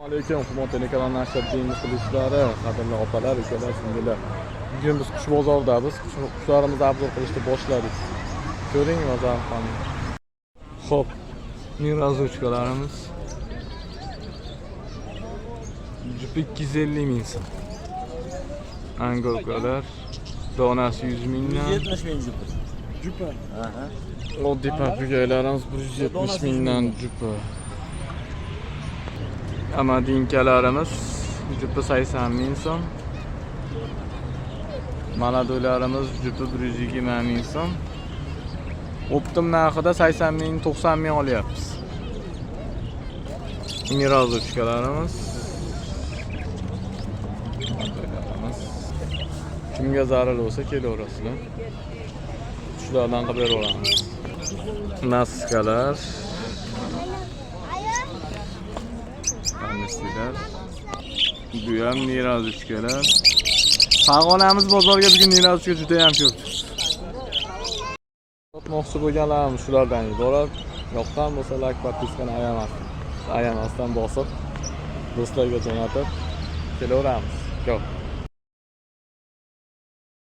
Alaykum, Humo telekanal nashrning muxlislari, qadrli opalar, ukalar, singillar. Bugun biz qush bozoridamiz. Qushlarimizni обзор qilishni boshladik. Ko'ring va zavqlaning. Xo'p, неразлучка larimiz. Jupi 250 ming so'm. Angorkalar donasi 100 mingdan. 170 ming jupi. Jupa. Aha. Oddiy papugaylarimiz 170 mingdan jupi. Amadinkalarimiz jupi 80 ming so'm. Malado'larimiz jupi 120 ming so'm. Оптом narxida 80 ming, 90 ming olyapmiz. Неразлучка larimiz. Malado'larimiz. Kimga zarur bo'lsa kelaverasizlar. Shulardan qilib beraveramiz. Maskalar. Tanishlar. Bu ham неразлучка lar. Farg'onamiz bozorga bugun неразлучка juda ham ko'p chiqdi. Sotmoqchi bo'lganlarimiz shulardan iborat. Yoqqan bo'lsa like, подписка ni ayamasdan bosib, do'stlarga jo'natib kelaveramiz. Go.